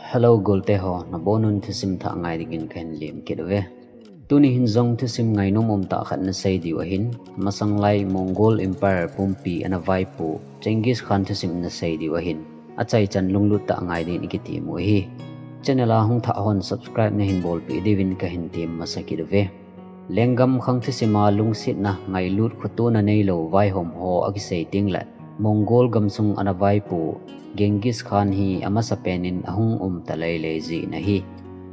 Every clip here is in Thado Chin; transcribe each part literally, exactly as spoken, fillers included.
Hello, golte ho, nabonun thusim thah ngai dingin kahin lim kit uve. Tuni hin jong thusim ngainom umtah khat nasei diu ahin, masanglai Mongol Empire pumpi ana vaipo Genghis Khan thusim nasei diu ahin, achaichan lunglut tah ngai dingin ikitem u ahi. Channel a hung thah hon subscribe nahin bolpeh diuvin kahin tem masa kit uve. Lenggam khang thusima lungsetna ngailut khotona neilou vaihom ho akisei tengle, Mongol gamsung ana vaipo Genghis Khan hi amasapen in ahung um taleilei jeh in ahi.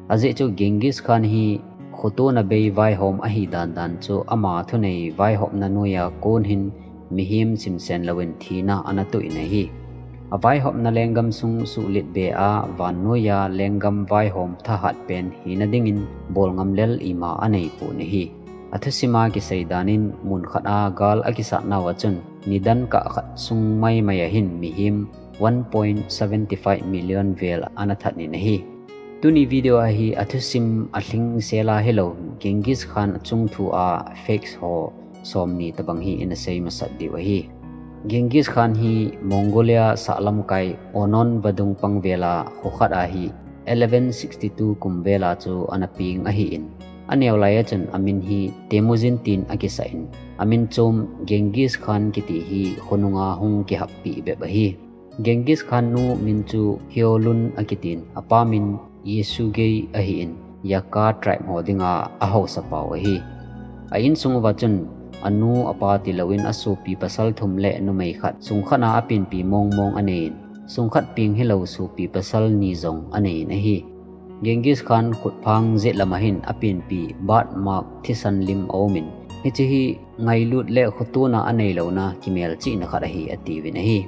Ajeh chu Genghis Khan hi khotona bei vaihom ahi dandan chu ama thunei vaihopna noiya kon hin mihem simsen louvin thina ana toh in ahi. Avaihopna lenggam sung suhlet be a vannoiya lenggam vaihom thahat pen hina dingin bolngam lel ima aneipon ahi. Athusima kisei danin mun khat a gal akisat nauva chun nidan kah khat sung maimai a hin mihem one point seven five million vel ana that in ahi. Tuni video a hi athusim alhingsel a hilou Genghis Khan achungthu a facts ho somni tobang hi ina sei masat diu ahi. Genghis Khan hi Mongolia sahlamkai Onon vadung pang vel a kho khat a hi eleven sixty-two kum vel a chu ana peng ahin, aneo lai a chun amin hi Temujin tin akisah in, amin chom Genghis Khan kiti hi khonunga hung kihappeh bep ahi. Genghis Khan nu min chu Heolun akitin, apa min Yesugei ahin, Yaka tribe ho dinga ahaosa pau ahi. A insung uva chun anu apa tilouvin asopi pasal thum le numei khat, sungkhat a apenpi mongmong aneiyin, sungkhat peng hilou sopi pasal ni jong aneiyin ahi. Genghis Khan khutphang jet lam a hin apenpi birth mark thisan lim aumin, hiche hi ngailut le khotona aneilouna kimelchihna khat ahi atiuvin ahi.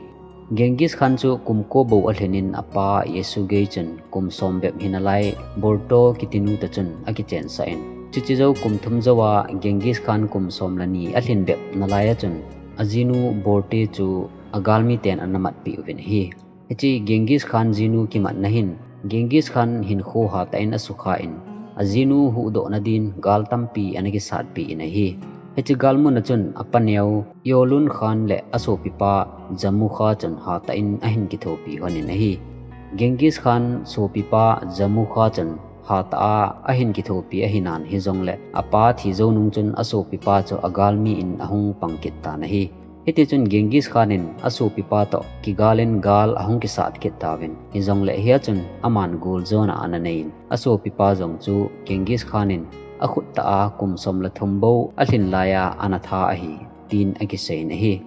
Genghis Khan chu kum ko bou alhin in apa Yesugei chun kum som bep hi nalai Borto kitinu toh chun akichensah in, chuche jou kum thum jouva Genghis Khan kum som le ni alhin bep nalai a chun ajinu Borte chu agalmi ten ana matpeh uvin ahi. Hiche Genghis Khan jinu kimatna hin Genghis Khan hinkho hatah in asukha in, ajinu huhdohna din gal tampi ana kisatpeh in ahi. Hiche gal mun a chun apa neo Heolun Khan le asopipa Jammu Khan chun hatah in ahin kithopi lhonin ahi. Genghis Khan sopipa Jammu Khan chun hatah a ahin kithopi ahinan hijongle apa thi jou nung chun asopipa chu agalmi in ahung pang kit tan ahi. Hitichun Genghis Khan in asopipa toh kigal in gal ahung kisat kit tauvin, hijongle hia chun aman goljona ana neiyin, asopipa jong chu Genghis Khan in akhut tah a kum som le thum bou alhin laiya ana tha ahi, tin akiseiyin ahi.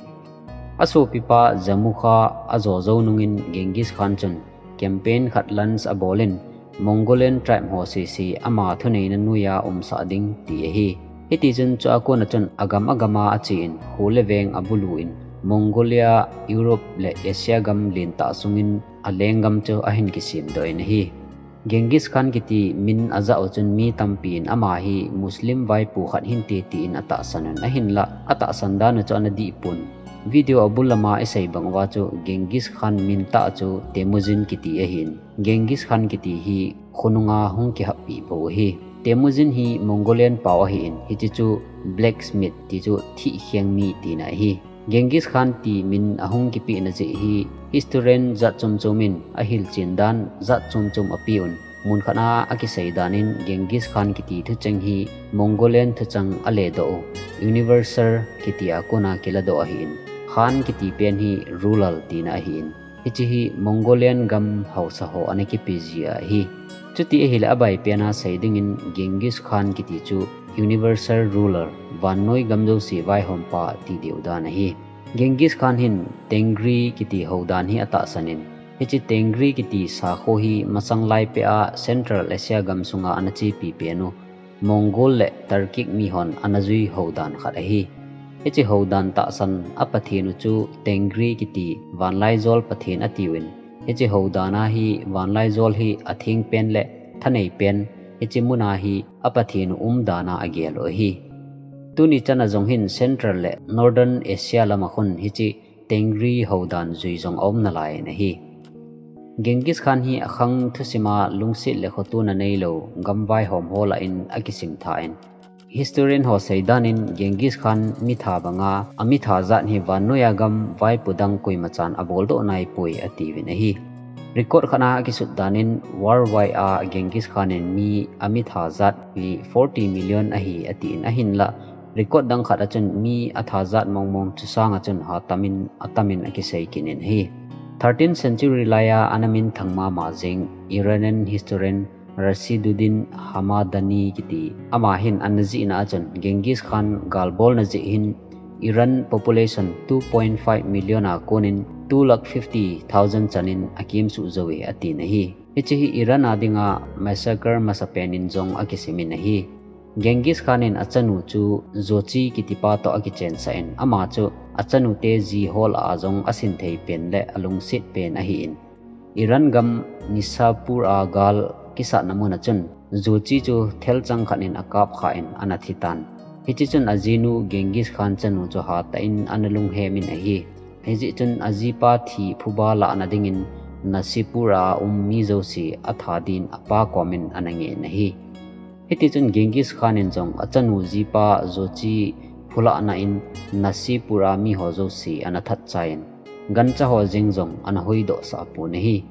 Asopipa Jammu Khan ajo jou nungin Genghis Khan chun campaign khat launch abolin, Mongolian tribe ho sese ama thuneina noiya umsah ding ti ahi. Hitichun chua kona chun agam agam a achen, kho le veng abulu in, Mongolia, Europe le Asia gam lentah sungin alenggam chu ahin kisemdoh in ahi. Genghis Khan kiti min ajah u chun mi tampi in ama hi Muslim vaipo khat hinte tin atahsan un, ahinlah atahsan dan u chu ana dihpon. Video abul lama isei bang uva chu Genghis Khan min tah chu Temujin kiti ahin, Genghis Khan kiti hi khonunga hung kihappeh bou ahi. Temujin hi Mongolian pao ahin, hiche chu blacksmith ti chu thihkheng mi tina ahi. Genghis Khan ti min ahung kipehna jeh hi historian jat chom chom in ahilchen dan jat chom chom apeuvin, mun khat a akisei danin Genghis Khan kiti thucheng hi Mongolian thucheng aledoh u, Universal kiti a kona kiladoh ahin, Khan kiti pen hi ruler tina ahin, hiche hi Mongolian gam haosa ho ana kipe ji ahi. Chuti ahile abai pen a sei dingin Genghis Khan kiti chu Universal Ruler, vannoi gam jouse vaihompa ti diu dan ahi. Genghis Khan hin Tengri kiti houdan hi atahsan in, hiche Tengri kiti sakho hi masang lai peh a Central Asia gam sunga ana chepi pen u, Mongol le Turkic mihon ana jui houdan khat ahi. Hiche houdan tahsan a pathen u chu Tengri kiti vanlaijol pathen atiuvin, hiche houdan a hi vanlaijol hi atheng pen le thanei pen, hiche mun a hi a pathen u umdan a agel u ahi. Tuni chan a jong hin Central le Northern Asia lam a khun hiche Tengri houdan jui jong aum nalai in ahi. Genghis Khan hi akhang thusim a lungset le khotona neilou gam vaihom ho lah in akisim tha in, historian ho sei danin Genghis Khan mitha banga amitha jat hi vannoiya gam vaipo dang koimachan aboldoh naipoi atiuvin ahi. Record khat a akisut dan in worldwide a Genghis Khan in mi amitha jat hi forty million ahi atin, ahinlah record dang khat a chun mi atha jat mongmong chu sang a chun ha tamin atamin akisei kit in ahi. Thirteenth century lai a ana minthang mama jing Iranian historian Rasiduddin Hamadani kiti ama hin ana jihna a chun Genghis Khan galbolna jeh hin Iran population two point five million a konin two lakh fifty thousand chanin akimsuh jou e atin ahi. Hiche hi Iran a dinga massacre masapen in jong akisimin ahi. Genghis Khan in achanu chu Jochi kitipa toh akichensah in, ama chu achanute ji ho lah a jong asin thei pen le alungset pen ahin, Iran gam Nishapur a gal kisatna mun a chun Jochi chu thelchang khat in akap kha in ana thi tan. Hiche chun ajinu Genghis Khan chanu chu hatah in ana lunghem in ahi. Hijeh chun ajipa thi phuba lahna dingin Nishapur a um mi jouse atha din apa komin ana ngeh in ahi. Hiti chun Genghis Khan in jong achanu jipa Jochi phulahna in Nishapur a miho jouse ana that chai in, gancha ho jeng jong ana hoidoh sah pon ahi.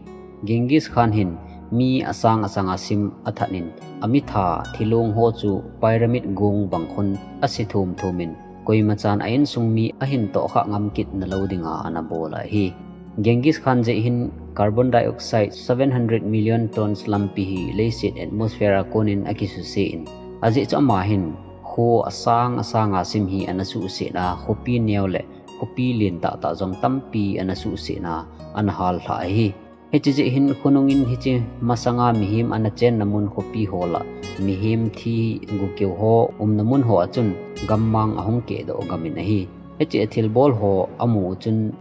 Genghis Khan hin mi asang asang a sim athat in, amitha thilong ho chu pyramid gong bang khun ase thum thum in, koima chan a insung mi ahin tohkhah ngam kit nalou dinga ana bol ahi. Genghis Khan jeh hin carbon dioxide seven hundred million tons lampi hi leiset atmosphere a konin akisuse in, ajeh chu ama hin kho asang asang a sim hi ana suhset a, khopi neo le khopi len tahtah jong tampi ana suhset a, ana hallhah ahi. Hiche jeh hin khonung in hiche masanga mihem ana chenna mun khopi ho lah mihem thi gukeu ho umna mun ho a chun gammang ahung kehdoh gam in ahi. Hiche a thilbol ho amu u chun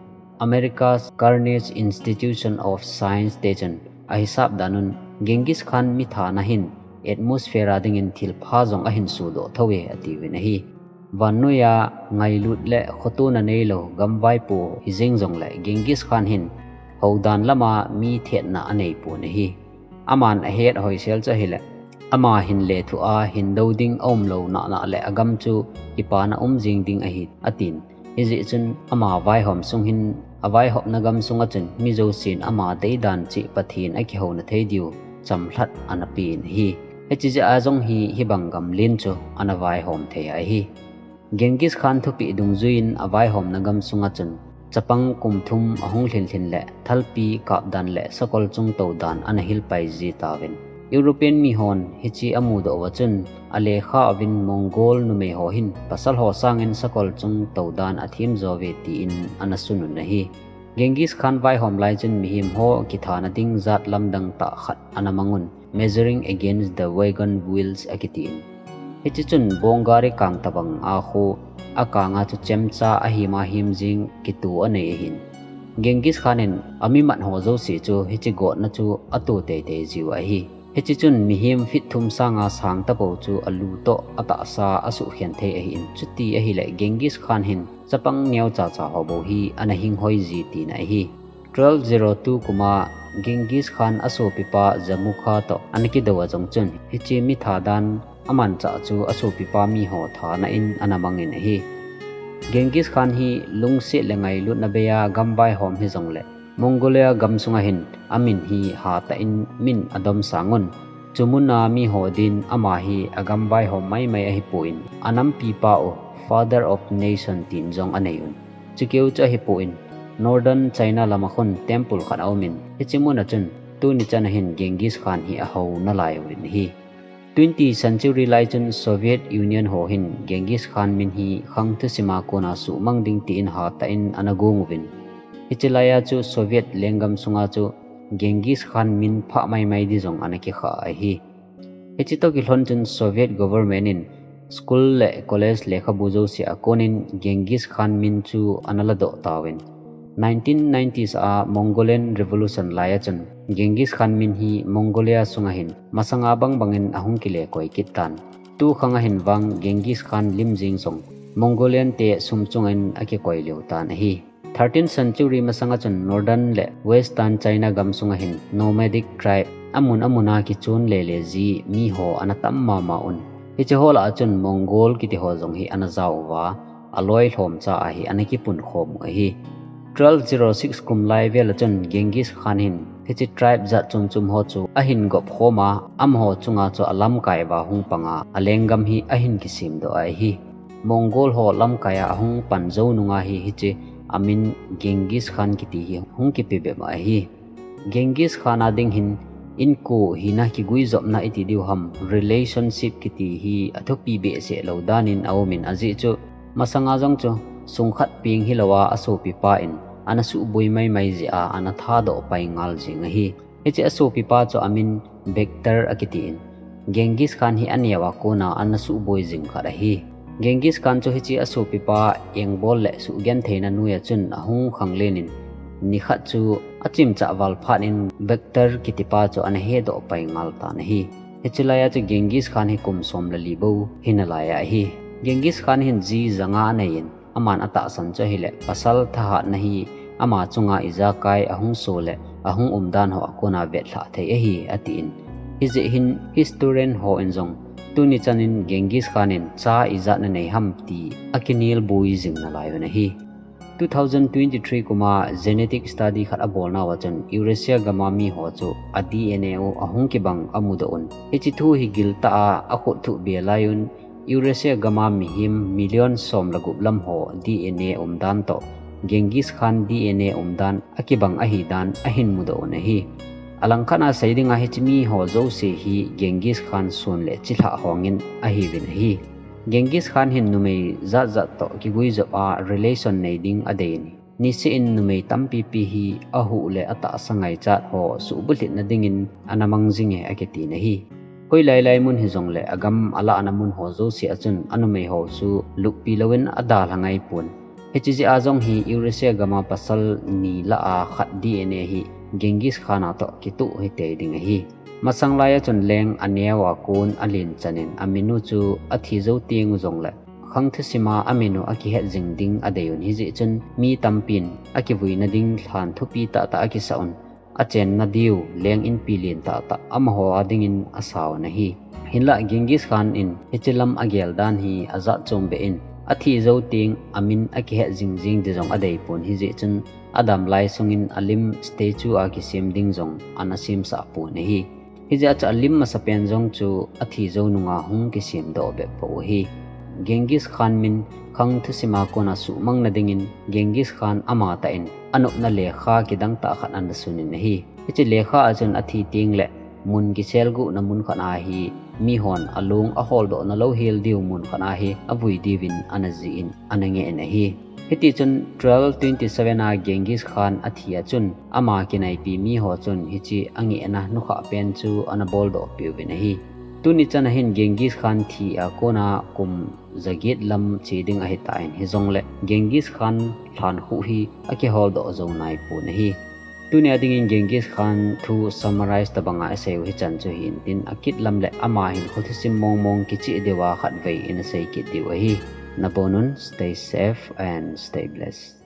America's Carnegie Institution of Science te chun ahisap dan un Genghis Khan mithana hin atmosphere a dingin thilpha jong ahin sudoh thou e atiuvin ahi. Vannoiya ngailut le khotona neilou gamvaipo hijeng jongle Genghis Khan hin houdan lama mi thetna anei pon ahi. Aman ahet hoisel chu ahile, ama hin lethuh a hin dou ding aumlou nahnah le agam chu kipana um jing ding ahi atin. Hijeh chun ama vaihom sung hin, avaihopna gam sunga chun mi jousen ama deidan cheh Pathen akihouna thei diu chamlhat ana pen ahi. Hiche jeh a jong hi hibang gam len chu ana vaihom thei ahi. Genghis Khan thupeh dungjuiyin avaihomna gam sunga chun chapang kum thum ahung lhin lhin le thalpi kapdan le sakol chung toudan ana hilpai ji tauvin, European mihon hiche amudoh uva chun alekha uvin Mongol numei ho hin pasal ho sangin sakol chung toudan athem jo uve tin ana sun un ahi. Genghis Khan vaihom lai chun mihem ho kithana ding jat lamdang tah khat ana mang un, Measuring Against the Wagon Wheels akitin. Hiche chun bonggari kang tabang a khu akanga chu chemcha ahim ahim jing kito anei ahin, Genghis Khan in amimat ho jouse chu hiche gotna chu ato teitei jiu ahi. Hiche chun mihem feet thum sanga sang tapou chu alu toh atahsa asuhkhen thei ahin, chuti ahile Genghis Khan hin chapang neocha cha ho bou hi ana hinghoi ji tina ahi. Twelve zero two kuma Genghis Khan asopipa Jamukha toh ana kidou a jong chun hiche mitha dan amanchah chu asopipa miho thana in ana mangin ahi. Genghis Khan hi lungset le ngailutna beiya gamvaihom hijongle Mongolia gamsunga hin amin hi hatah in min adom sangun, chumuna miho din ama hi agamvaihom maimai ahipon, anampipa u Father of Nation tin jong aneiun, chukeu chu ahipon, Northern China lama khun temple khat aumin, hiche muna chun tuni chana hin Genghis Khan hi ahou nalai uvin ahi. Twenty century lai chun Soviet Union ho hin Genghis Khan min hi khang thusima kona suhmang ding tin hatah in ana gong uvin, hiche laiya chu Soviet lenggam sunga chu Genghis Khan min phah maimai di jong ana kikhah ahi. Hiche toh kilhon chun Soviet government in school le college lekhabu jouse a konin Genghis Khan min chu ana ladoh tauvin, nineteen nineties a Mongolian Revolution laiya chun Genghis Khan min hi Mongolia sunga hin masanga bangbangin ahung kilekoi kit tan. Tukhang ahin vang Genghis Khan lim jeng jong Mongolian te sum chunga in akikoi lheh tan ahi. Thirteenth century masanga chun Northern le Western China gamsunga hin nomadic tribe amun amuna kichon lele ji miho ana tam mama un. Hiche ho lah a chun Mongol kiti ho jong hi ana jao uva, aloi lhomcha a hi ana kipunkhom u ahi. Twelve zero six kum lai vel a chun Genghis Khan hin hiche tribe jat chom chom ho chu ahin gop khom a, amaho chunga chu alamkai uva hung pang a, alenggam hi ahin kisem doh ahi. Mongol ho lamkai a ahung pan jou nunga hi hiche amin Genghis Khan kiti hi hung kipe bep ahi. Genghis Khan a ding hin inko hina kiguijopna iti diu ham, relationship kiti hi athupi behseh lou dan in aum in, ajeh chu masanga jong chu sungkhat peng hilou a asopipa in ana suboi maimai jeh a ana thadoh pai ngal jing ahi. Hiche asopipa chu amin Bakhtar akiti in, Genghis Khan hi aneo a kona ana suboi jing khat ahi. Genghis Khan chu hiche asopipa engbol le suhgentheina noiya chun ahung khanglen in, nikhat chu achimchah val phat in Bakhtar kitipa chu ana hedoh pai ngal tan ahi. Hiche laiya chu Genghis Khan hi kum som le li bou hina lai ahi. Genghis Khan hin ji janga anei in, aman atahsan chu ahile, pasal thahatna hi ama chunga ijakai ahung so le ahung umdan ho a kona vetlhah thei ahi, atin. Hijeh hin historian ho in jong tuni chan in Genghis Khan in cha ijat nanei ham ti akinelboi jing nalai un ahi. Two thousand twenty-three kuma genetic study khat abolnauva chun Eurasia gama miho chu a DNA u ahung kibang amudoh un. Hiche thu hi giltah a akhut thuh be lai un, Eurasia gama mihem million som le gup lam ho DNA umdan toh Genghis Khan DNA umdan akibang ahidan ahin mudoh un ahi. Alangkhat a sei dinga hiche miho jouse hi Genghis Khan sun le chilhah hongin ahiuvin ahi. Genghis Khan hin numei jat jat toh kiguijop a relation nei ding adei in, niseh in numei tampipi hi ahuh le atahsa ngaichat ho suhbulhitna dingin ana mang jinge akitin ahi. Hoilai lai mun hijongle agam alahna mun ho jouse a chun anumei ho chu luppi louvin adalha ngaipon. Hiche jeh a jong hi Eurasia gama pasal ni lah a khat DNA hi Genghis Khan a toh kituh hitei ding ahi. Masang laiya chun leng aneo a kon alen chan in amin u chu athi jou teng u jongle khang thusim a amin u akihet jing ding adei un, hijeh chun mi tampin akivuina ding lhan thupi tahtah akisah un, achenna diu leng inpi len tahtah amaho a dingin asa un ahi. Hinlah Genghis Khan in hiche lam agel dan hi ajat chom beh in, athi jou teng amin akihet jing jeng di jong adeipon, hijeh chun adam lai sungin alim statue a kisem ding jong ana semsah pon ahi. Hijeh a chu alim masapen jong chu athi jou nunga hung kisemdoh bep pou ahi. Genghis Khan min khang thusim a kona suhmang na dingin Genghis Khan amatah in anopna lekha kidang tah khat ana sun in ahi. Hiche lekha a chun athi teng le mun kiselguhna mun khat a hi mihon alung aholdoh na louhel diu mun khat a hi avui diuvin ana jih in ana ngeh in ahi. Hitichun twelve twenty-seven a Genghis Khan athi a chun ama kinaipi miho chun hiche angehna nukhah pen chu ana boldoh peh uvin ahi. Tuni chan a hin Genghis Khan thi a kona kum jaget lam che ding ahitan, hijongle Genghis Khan lhankhuh hi akiholdoh jou naipon ahi. Tunia dingin Genghis Khan thu summarize tobanga isei u hichan chu hintin, akit lam le ama hinkho thusim mongmong kicheh diuva khatvei ina sei kit diu ahi. Nabonun, stay safe and stay blessed.